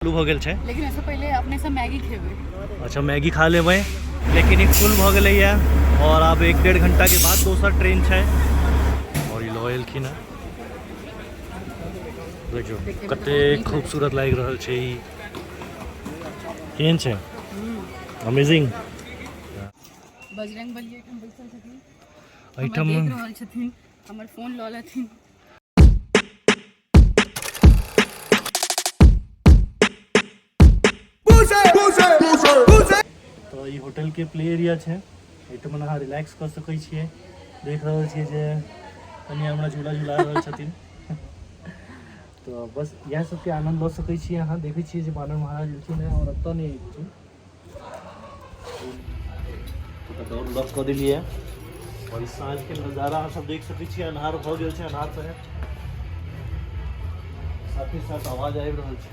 चालू भऽ गेल छै। लेकिन एहिसँ पहिले अपने सब मैगी खेबै। अच्छा, मैगी खा लेबै। लेकिन ई फुल भऽ गेलैए आओर आब 1-1.5 घंटाके बाद दोसर ट्रेन छै। आओर ई लऽ एलखिन हँ, देखियौ कतेक खूबसूरत लागि रहल छै ई। केहन छै? अमेजिंग। बजरंग बली एहिठाम बैसल छथिन, एहिठाम देख रहल छथिन, हमर फोन लऽ लेथिन। तऽ ई होटलके प्ले एरिया छै, एहिठाम अहाँ रिलैक्स कऽ सकै छियै। देख रहल छियै जे कनि हमरा झूला झुला रहल छथिन, तऽ बस इएह सबके आनन्द लऽ सकै छियै अहाँ। देखै छियै जे बानर महाराज एलखिन हँ आओर एतऽ नहि एलखिन। डोर लॉक कऽ देलियै। आओर ई साँझके नजारा अहाँ सब देख सकै छियै। अन्हार भऽ गेल छै, अन्हार से साथ ही साथ आवाज आबि रहल छै।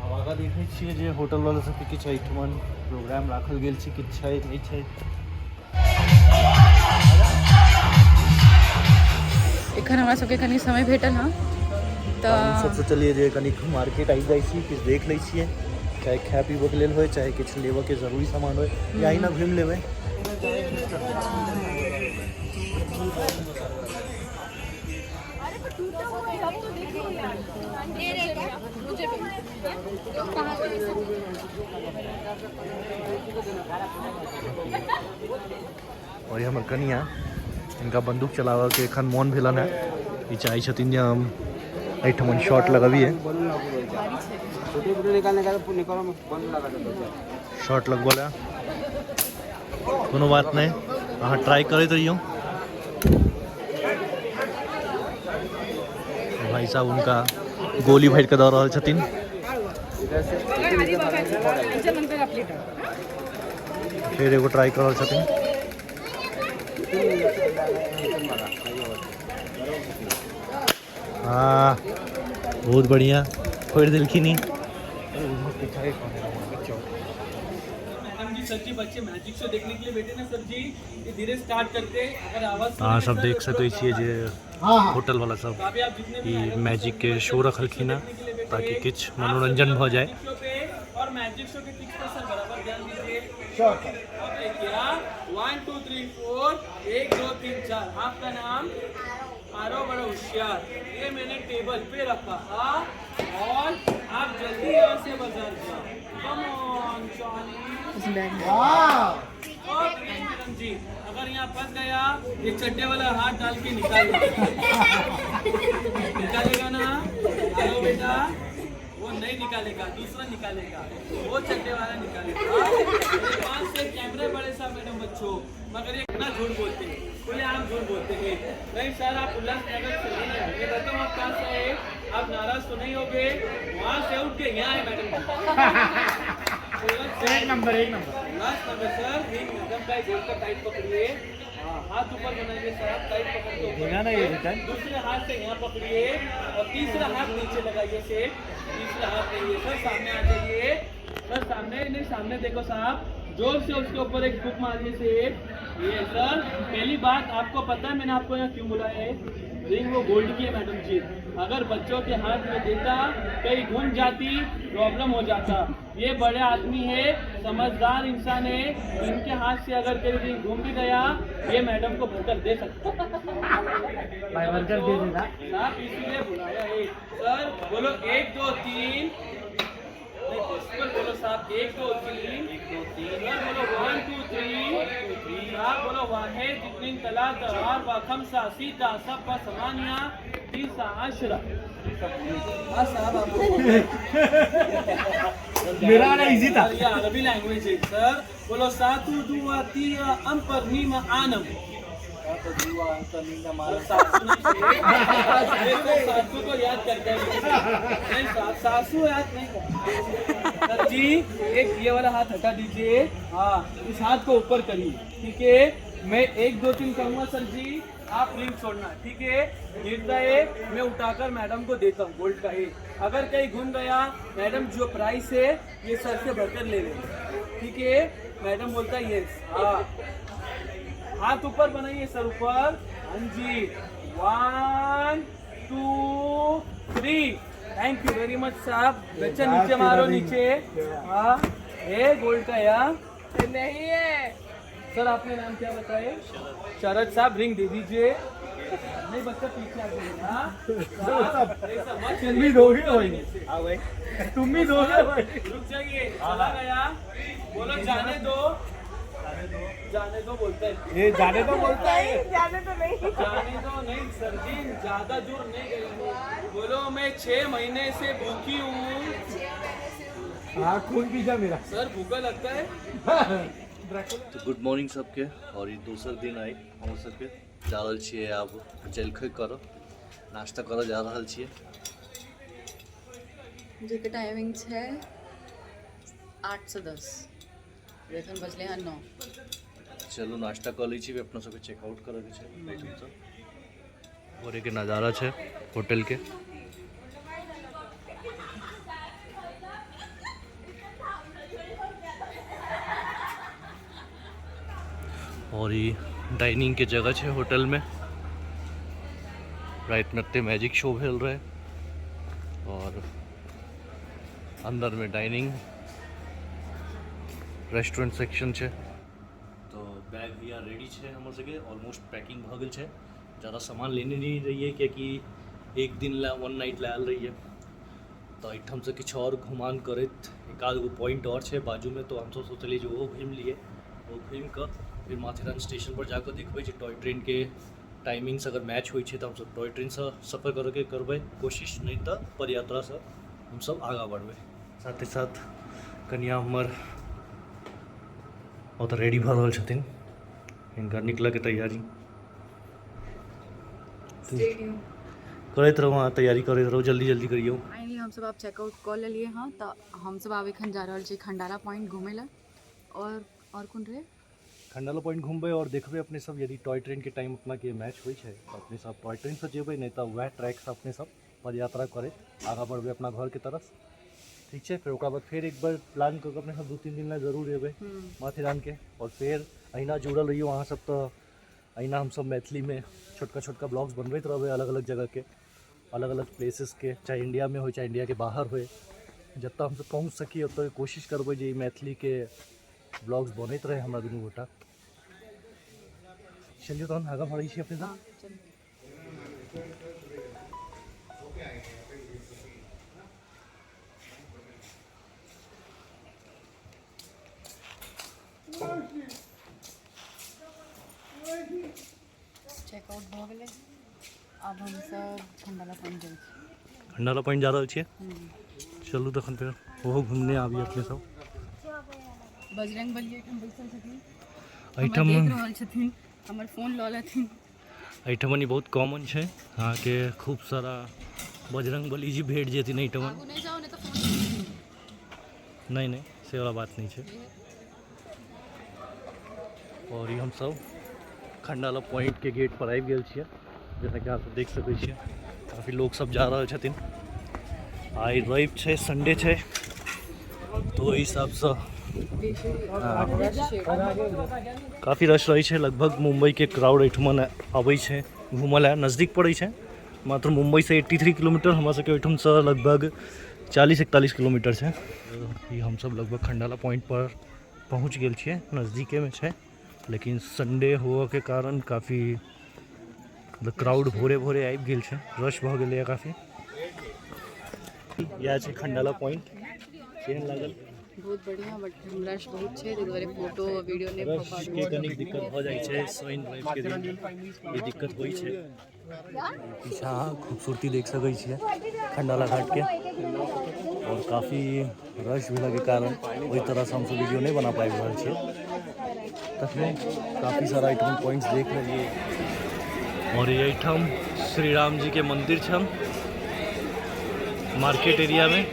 आब आगाँ देखै छियै जे होटल वाला सबके किछु एहिठमन प्रोग्राम राखल गेल छै, किछु छै नहि छै। एखन हमरा सबके कनि समय भेटल हँ तऽ हम सब सोचलियै जे कनि मार्केट आबि जाइ छी, किछु देख लै छियै, चाहे खाय पीबऽके लेल होइ, चाहे किछु लेबऽके जरूरी सामान होइ, या अहिना घुमि लेबै। और हमर कनिया, इनका बंदूक चलाबऽके एखन मोन भेलन है। ई चाहै छथिन जे हम एहिठमन शॉट लगबियै। शॉट लगबऽ लए कोनो बात नहि, अहाँ ट्राई करैत रहियौ। भाई साहब हुनका गोली भरि कऽ दऽ रहल छथिन। फेर एगो ट्राई कऽ रहल छथिन। हाँ, बहुत बढ़िया, फोड़ि देलखिन ई। मैडम जी, सर जी, बच्चे मैजिक शो देखने के लिए बैठे ना सर जी, ये धीरे स्टार्ट करते अगर आवाज अहाँ सब देख सकै छियै जे होटल वाला सब अभी आप जितने भी ई मैजिक के शो रखलखिन हँ ताकि किछु मनोरंजन भऽ जाय। शो पे और मैजिक शो के टिप्स पर सर बराबर ध्यान दीजिए। अब देखिए, 1 2 3 4 1 2 3 4। आपका नाम? आरो बड़ा होशियार। ये मैंने टेबल पे रखा था और आप जल्दी यहाँ से बाजार जाओ। Come on Johnny. और मैडम जी, अगर यहाँ फंस गया, ये चड्डे वाला हाथ डाल के निकाल, निकालेगा ना? हेलो बेटा, वो नहीं निकालेगा, दूसरा निकालेगा, वो चड्डे वाला निकालेगा। ये पास से कैमरे बड़े साहब मैडम बच्चों, मगर ये कितना झूठ बोलते हैं, खुले आम झूठ बोलते हैं। नहीं सर, आप उल्लासनगर से नहीं आए। मैं बताऊँ आप कहाँ से आए? आप नाराज तो नहीं हो गए? वहाँ से उठ के यहाँ आए मैडम। एक नंबर, एक नंबर। उल्लासनगर सर, रिंग एकदम टाइट, गोल्ड का टाइट पकड़िए। हाँ, हाथ ऊपर बनाइए सर, टाइट पकड़ के ऊपर। ना ये रिटर्न। दूसरे हाथ से यहाँ पकड़िए और तीसरा हाथ नीचे लगाइए सेठ। तीसरा हाथ नहीं सर, सामने आ जाइए सर, सामने नहीं, सामने देखो साहब। जोर से उसके ऊपर एक फूक मारिए सेठ। ये सर, पहली बात आपको पता है मैंने आपको यहाँ क्यों बुलाया है? रिंग वो गोल्ड की है मैडम जी, अगर बच्चों के हाथ में देता कहीं घूम जाती, प्रॉब्लम हो जाता। ये बड़े आदमी है, समझदार इंसान है, इनके हाथ से अगर कहीं रिंग घूम भी गया, ये मैडम को भरकर दे सकता। भाई, भरकर दे देना। साहब, इसीलिए बुलाया है। सर बोलो 1 2 3। नहीं, पर बोलो साहब, 1 2 3। 1 2 3। सर बोलो 1 2 3। साहब बोलो वाहिद इतनी तलात अरबा खमसा सीता सबा समानिया तीसा अशरा। हाँ साहब, आपको मेरा वाला इजी था। ये अरबी लैंग्वेज है। सर बोलो सातु दुआ तिया अम पर नीमा आनम। सासू नहीं, सासू को याद करते हैं नहीं, सासू याद नहीं करते। सर जी, एक ये वाला हाथ हटा दीजिए। हाँ, इस हाथ को ऊपर करिए, ठीक है? मैं 1 2 3 कहूँगा सर जी, आप रिंग छोड़ना, ठीक है? गिरता है मैं उठाकर मैडम को देता हूँ गोल्ड का है। अगर कहीं घूम गया मैडम, जो प्राइस है ये सर से भरकर ले लेंगे, ठीक है? मैडम बोलता है यस। हाँ, हाथ ऊपर बनाइए सर, ऊपर। हाँ जी, 1 2 3। Thank you very much साहब। बच्चा नीचे मारो नीचे। हाँ ये गोल्ड का यार नहीं है। सर आपने नाम क्या बताए? शरद साहब, रिंग दे दीजिए। नहीं बच्चा पीछे आ जाइए। हाँ तुम्ही दोघे होईल, तुम्ही दोघे होईल। रुक जाइए, चला गया। बोलो जाने दो, जाने दो बोलता है। ये जाने तो बोलता है। जाने दो नहीं सर जी, ज्यादा दूर नहीं गई। बोलो मैं 6 महीने से भूखी हूँ। हाँ खून पीछा मेरा। सर भूखा लगता है। तो गुड मॉर्निंग सबके। और ई दोसर दिन आई हमर सबके जा रहल छियै आब जलखै करऽ, नाश्ता करऽ जा रहल छियै। जेके टाइमिंग छै 8 से 10, एखन बजलै हँ 9। चलू नाश्ता कऽ लै छी, अपना सबके चेकआउट करऽके छै एहिठामसँ। भोरेके नजारा छै होटलके। और ई डाइनिंग के जगह छै होटल में। रात में एते मैजिक शो भेल रहे। और अंदर में डाइनिंग रेस्टोरेंट सेक्शन छै। तो बैग भैया रेडी छै हमर सबके, ऑलमोस्ट पैकिंग भऽ गेल छै। ज़्यादा सामान लेने नहीं रहिए कियाकि एक दिन ला वन नाइट ला आयल रहिए। तऽ एहिठामसँ किछु आओर घुमान करैत एक आध गो पॉइंट आओर छै बाजूमे, तो हमसब सोचलियै जे ओहो घुमि लिए। ओ घुमि कऽ फिर माथेरान स्टेशन पर जाकऽ देखबै जे टॉय ट्रेनके टाइमिंग्स अगर मैच होइ छै तऽ हमसब टॉय ट्रेनसँ सफर करऽके करबै कोशिश, नहि तऽ पदयात्रासँ हमसब आगाँ बढ़बै। साथ ही साथ कनिया हमर ओतऽ रेडी भऽ रहल छथिन, हिनका निकलऽके तैयारी करैत रहू, अहाँ तैयारी करैत रहू, जल्दी जल्दी करियौ। फाइनली हमसब आब चेकआउट कऽ लेलियै हँ। तऽ हमसब आब एखन जा रहल छी खंडाला पॉइंट घूमै लए। और कोन रहै? खंडाला पॉइंट घूमबै और देखबै अपने सब, यदि टॉय ट्रेन के टाइम अपना के मैच होइ छै तऽ अपने सब टॉय ट्रेनसँ जेबै, नहि तऽ वएह ट्रैकसँ अपने सब पदयात्रा करैत आगाँ बढ़बै अपना घरके तरफ। ठीक छै, फेर ओकरा बाद फेर एक बार प्लान कऽ कऽ अपने सब 2-3 दिन लए जरूर एबै माथेरानके। और फेर अहिना जुड़ल रहियौ अहाँ सब, तऽ अहिना हमसब मैथिलीमे छोटका छोटका ब्लॉग्स बनबैत रहबै अलग अलग जगहके, अलग अलग प्लेसेसके, चाहे इंडियामे होइ चाहे इंडियाके बाहर होइ, जतऽ हमसब पहुँच सकी ओतऽ कोशिश करबै जे ई मैथिलीके ब्लॉग्स बनैत रहे हमरा दुनू गोटा। चलियौ तहन आगाँ बढ़ै छी अपने सब। चेकआउट भऽ गेलै, आब हमसब खंडाला पॉइंट जाइ छी। खंडाला पॉइंट जा रहल छियै, चलू तखन फेर ओहो घूमने आबी अपने सब। बजरंग बली एहिठाम बैसल छथिन, एहिठाम देख रहल छथिन, हमर फोन लऽ लेथिन। एहिठाम ई बहुत कॉमन छै अहाँके, खूब सारा बजरंग बली जी भेट जेथिन एहिठाम। आगू नहि जाउ नहि तऽ फोन। नहीं नहीं से वाला बात नहीं छै। और ई हमसब खंडाला पॉइंट के गेट पर आबि गेल छियै, जेना कि अहाँ सब देख सकै छियै काफी लोग सब जा रहल छथिन। आइ रवि छै, संडे छै, तो ओहि हिसाबसँ काफी रश रहै छै। लगभग मुम्बईके क्राउड एहिठमन अबै छै घूमऽ लए, नजदीक पड़ै छै। मात्र मुम्बईसँ 83 किलोमीटर, हमरा सबके ओहिठामसँ लगभग 40-41 किलोमीटर छै। ई हमसब लगभग खंडाला पॉइंट पर पहुँच गेल छियै, नजदीकेमे छै, लेकिन संडे होअके कारण काफी क्राउड भोरे भोरे आबि गेल छै, रश भऽ गेलैए काफी। इएह छै खंडाला पॉइंट। केहन लागल? बहुत बढ़िया, बट रश बहुत छै, ताहि दुआरे फोटो वीडियो नहि भऽ रश पाबि के कनिक दिक्कत भऽ जाइ छै, शनि रवि के दिन ई दिक्कत होइ छै। पीछा अहाँ खूबसूरती देख सकै छियै खंडाला घाटके। और काफी रश भेलाके कारण ओहि तरहसँ हमसब वीडियो नहि बना पाबि रहल छियै। तखनो काफी सारा एहिठाम पॉइंट्स देख लेलियै। और एहिठाम श्री राम जी के मंदिर छन मार्केट एरिया में।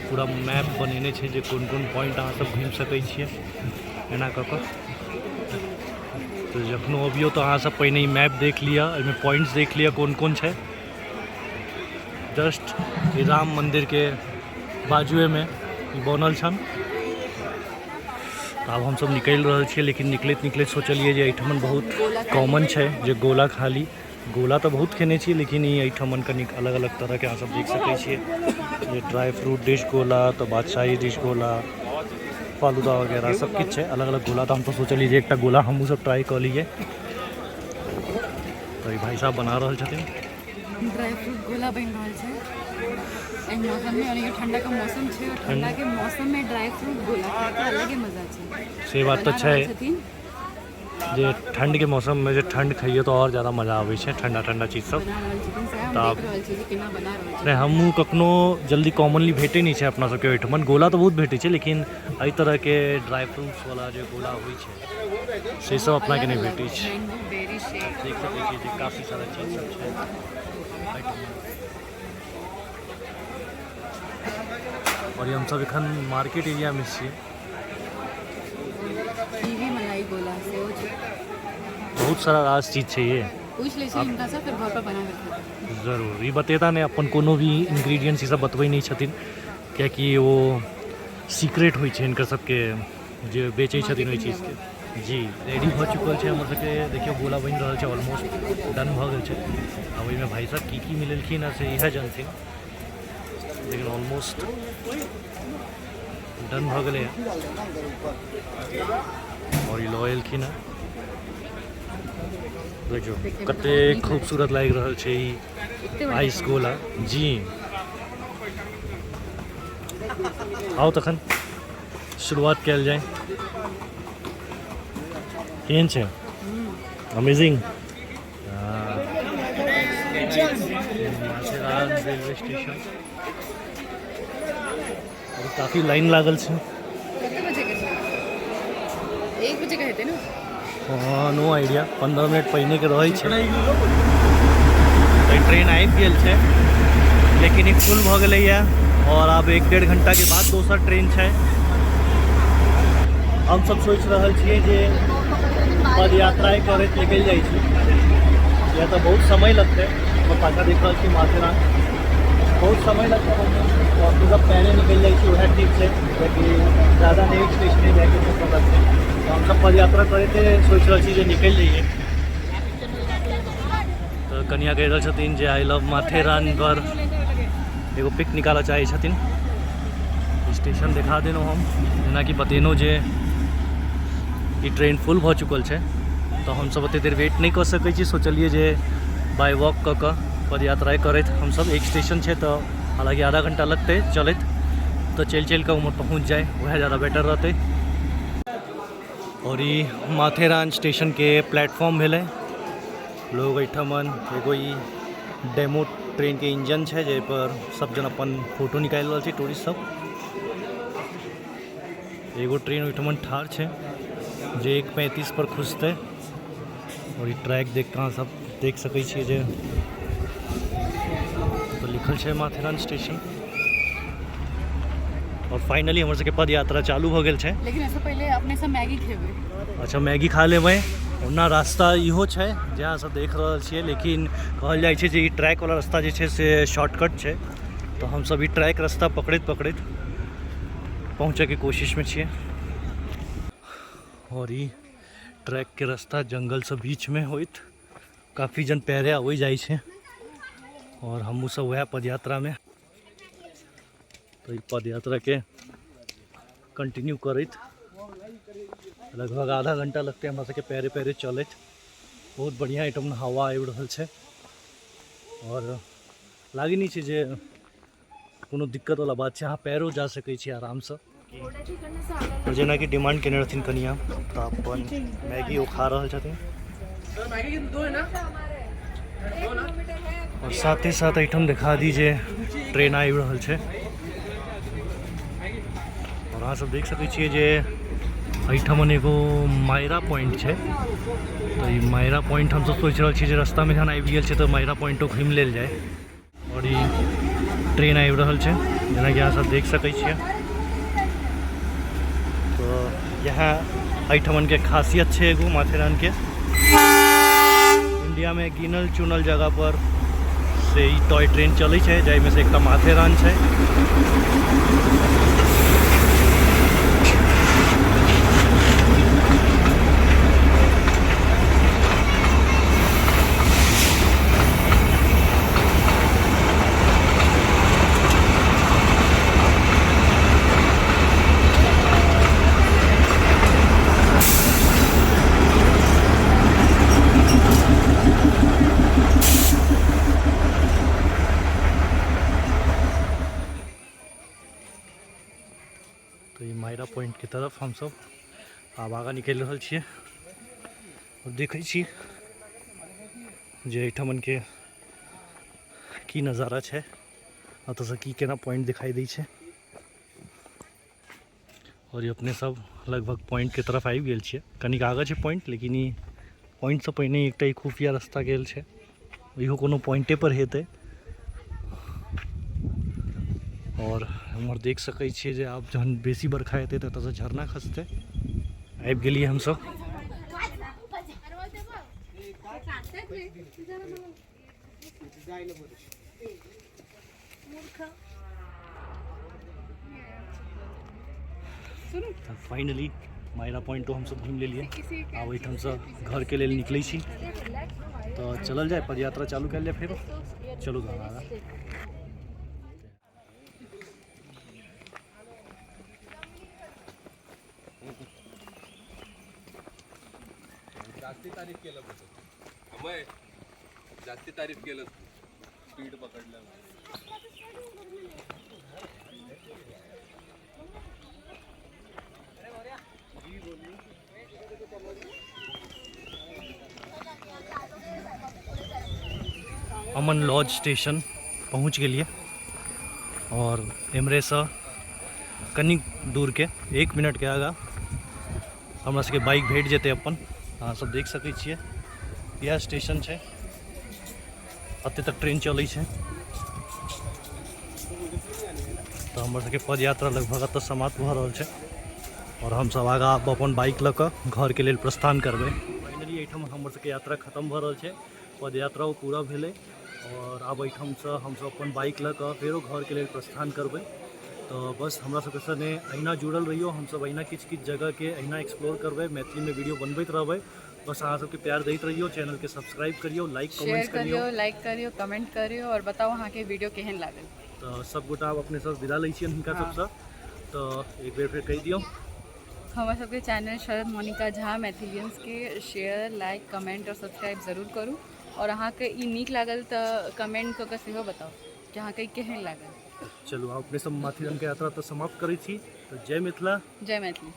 पूरा मैप बनेने छै जे कोन कोन पॉइंट अहाँ सब घुमि सकै छियै एना कऽ कऽ। तो जखनो अबियौ तऽ अहाँ सब पहिने ई मैप देख लिअ, एहिमे पॉइंट्स देख लिअ कोन कोन छै। जस्ट ई राम मंदिर के बाजुएमे ई बनल छन। आब हमसब निकलि रहल छियै, लेकिन निकलैत निकलैत सोचलियै जे एहिठमन बहुत कॉमन छै जे गोला खा ली। गोला तऽ बहुत खेने छी, लेकिन ई एहिठमन कनिक अलग अलग तरहके अहाँ सब देख सकै छियै जे ड्राई फ्रूट डिश गोला, तऽ बादशाही डिश गोला, फालूदा वगैरह सब किछु छै, अलग अलग गोला। तऽ हम तऽ सोचलियै जे एकटा गोला हमहूँ सब ट्राई कऽ लियै। तऽ ई भाई साहब बना रहल छथिन। ड्राई फ्रूट गोला बनि रहल छै एहि मौसम में, और ये ठंडा के मौसम छै और ठंडा के मौसम में ड्राई फ्रूट गोला खाय के अलगे मजा छै। से बात तऽ बना छै रहल छथिन जे ठंड के मौसम में जे ठंड खइयो तऽ और ज्यादा मजा आबै छै, ठंडा ठंडा चीज सब। बना रहल छथिन, सएह हम तऽ देख रहल छी जे केना बना रहल छथिन। नहि, हमहूँ कखनो जल्दी कॉमनली भेटै नहि छै अपना सबके ओहिठमन। गोला तऽ बहुत भेटै छै, लेकिन एहि तरहके ड्राई फ्रूट्स वाला जे गोला होइ छै से सब अपनाके नहि भेटै छै। मैंगो बेरी शेक देख सकै छियै जे काफी सारा चीज सब छै एहिठमन। और ई हमसब एखन मार्केट एरियामे छियै। कीवी मलाई गोला सेहो छै। बहुत सारा रास चीज छै ये। पूछि लै छी हिनकासँ, फेर घर पर बना कऽ खेबै। जरूर। ई बतेता नहि अपन कोनो भी इन्ग्रीडियंट्स, ई सब बतबै नहि छथिन, कियाकि ओ सीक्रेट होइ छै हिनकर सबके जे बेचै छथिन ओहि चीजके। जी रेडी भऽ चुकल छै हमर सबके, देखियौ गोला बनि रहल छै, ऑलमोस्ट डन भऽ गेल छै। आ ओहिमे भाई साहब की की मिलेलखिन हँ से इएह जानथिन, लेकिन ऑलमोस्ट डन भऽ गेलै। और ई लऽ एलखिन हँ, देखियौ कतेक खूबसूरत लागि रहल छै ई आइस गोला। जी आउ तखन शुरुआत कयल जाय। केहन छै? अमेजिंग। रेलवे स्टेशन काफी लाइन लागल छै। कते बजे के छै? 1 बजे के हेतै ने? हँ, नो आइडिया, 15 मिनट पहिने के रहै छै। तऽ ट्रेन आबि गेल छै, लेकिन ई फुल भऽ गेलैए और आब 1-1.5 घंटा के बाद दोसर ट्रेन छै। हमसब सोचि रहल छियै जे पदयात्रा करैत निकलि जाइ छी, या तऽ बहुत समय लगतै। हम पाछाँ देख रहल छी माथेरान, बहुत समय लगतै, तऽ अपने सब पैरे निकलि जाइ छी, वएह ठीक छै, कियाकि ज्यादा नहि स्टेशने जाइके छै लगतै। तऽ हमसब पदयात्रा करैते सोचि रहल छी जे निकलि जइए। तऽ कनिया कहि रहल छथिन जे I love Matheran पर एगो पिक निकालऽ चाहै छथिन। स्टेशन देखा देलहुँ हम, जेनाकि बतेलहुँ जे ई ट्रेन फुल भऽ चुकल छै, तऽ हमसब ओतेक देर वेट नहि कऽ सकै छी। सोचलियै जे बाय वॉक कऽ कऽ पदयात्रा करैत हमसब, एक स्टेशन छै तऽ हालाँकि आधा घंटा लगतै चलैत, तऽ चलि चलि कऽ उम्हर पहुँच जाय, वएह ज्यादा बेटर रहतै। और ई माथेरान स्टेशनके प्लेटफॉर्म भेलै। लोग एहिठमन एगो ई डेमो ट्रेनके इंजन छै जाहिपर सब जन अपन फोटो निकालि रहल छै, टूरिस्ट सब। एगो ट्रेन ओहिठमन ठाढ़ छै जे 1:35 पर खुजतै। और ई ट्रैक देख कऽ अहाँ सब देख सकै छियै जे तो लिखल छै माथेरान स्टेशन। और फाइनली हमर सबके पद यात्रा चालू भऽ गेल छै। लेकिन एहिसँ पहिले अपने सब मैगी खेबै। अच्छा, मैगी खा लेबै। ओना रास्ता इहो छै जे अहाँ सब देख रहल छियै, लेकिन कहल जाइ छै जे ई ट्रैक वाला रास्ता जे छै से शॉर्टकट छै, तऽ हमसब ई ट्रैक रास्ता पकड़ैत पकड़ैत पहुँचैके कोशिशमे छियै। और ई ट्रैकके रास्ता जंगलसँ बीचमे होइत काफी जन पैरे आबै जाइ छै, और हमहूँ सब वएह पदयात्रामे। तऽ ई पदयात्राके कंटिन्यू करैत लगभग आधा घंटा लगतै हमरा सबके पैरे पैरे चलैत। बहुत बढ़िआँ एहिठाम हवा आबि रहल छै और लागै नहि छै जे कोनो दिक्कत वाला बात छै, अहाँ पैरो जा सकै छी आरामसँ। और जेनाकि डिमांड केने रहथिन कनिया, तऽ अपन मैगी ओ खा रहल छथिन। और साथे साथ एहिठाम देखा दी जे ट्रेन आबि रहल छै। और अहाँ सब देख सकै छियै जे एहिठाम एगो मायरा पॉइंट छै, तऽ ई मायरा पॉइंट हमसब सोचि रहल छी जे रास्तामे जहन आबि गेल छै तऽ मायरा पॉइंटो घुमि लेल जाय। और ई ट्रेन आबि रहल छै जेनाकि अहाँ सब देख सकै छियै। तऽ इएह एहिठमनके खासियत छै एगो माथेरानके। इंडियामे गिनल चुनल जगह पर से ई टॉय ट्रेन चलै छै, जाहिमे से एकटा माथेरान छै। मायरा पॉइंटके तरफ हमसब आब आगाँ निकलि रहल छियै आओर देखै छी जे एहिठमनके की नजारा छै, एतऽसँ की केना पॉइंट दिखाई दै छै। आओर ई अपने सब लगभग पॉइंटके तरफ आबि गेल छियै। कनिक आगाँ छै पॉइंट, लेकिन ई पॉइंटसँ पहिने एकटा ई खुफिया रास्ता गेल छै, इहो कोनो पॉइंटे पर हेतै। आओर एम्हर देख सकै छियै जे आब जहन बेसी बरखा हेतै तऽ एतऽसँ झरना खसतै। आबि गेलियै हमसब। तऽ फाइनली मायरा पॉइंटो हमसब घुमि लेलियै। आब एहिठामसँ घरके लेल निकलै छी, तऽ चलल जाय, पदयात्रा चालू कयल जाय फेरो। चलू तहन आगाँ। जास्ती तारीफ केलं अमय, जास्ती तारीफ केलं, स्पीड पकडलं। अमन लॉज स्टेशन पहुँच गेलियै और एम्हरेसँ कनी दूरके 1 मिनटके आगाँ हमरा सबके बाइक भेट जेतै अपन। अहाँ सब देख सकै छियै इएह स्टेशन छै, एते तक ट्रेन चलै छै। तऽ हमर सबके पदयात्रा लगभग एतऽ समाप्त भऽ रहल छै और हमसब आगाँ आब अपन बाइक लऽ कऽ घरके लेल प्रस्थान करबै। फाइनली एहिठाम हमर सबके यात्रा खतम भऽ रहल छै, पदयात्राओ पूरा भेलै और आब एहिठामसँ हमसब अपन बाइक लऽ कऽ फेरो घरके लेल प्रस्थान करबै। तऽ बस हमरा सबके संगे अहिना जुड़ल रहियौ, हमसब अहिना किछु किछु जगहके अहिना एक्सप्लोर करबै, मैथिलीमे वीडियो बनबैत रहबै। बस अहाँ सबके प्यार दैत रहियौ, चैनलके सब्सक्राइब करियौ, लाइक शेयर कमेंट्स करियौ, करियौ, लाइक करियौ, कमेंट करियौ और बताउ अहाँके वीडियो केहन लागल। तऽ सब गोटा आब अपने सब विदा लै छियनि हिनका सबसँ, तऽ एक बेर फेर कहि दियौ। हमर सबके चैनल शरद मोनिका झा मैथिलियंस के शेयर, लाइक, कमेंट और सब्सक्राइब जरूर करू। और अहाँके ई नीक लागल तऽ कमेंट कऽ कऽ सेहो बताउ कि अहाँके ई केहन लागल। चलू आब अपने सब माथेरानके यात्रा तऽ समाप्त करै छी। तऽ जय मिथिला, जय मैथिली।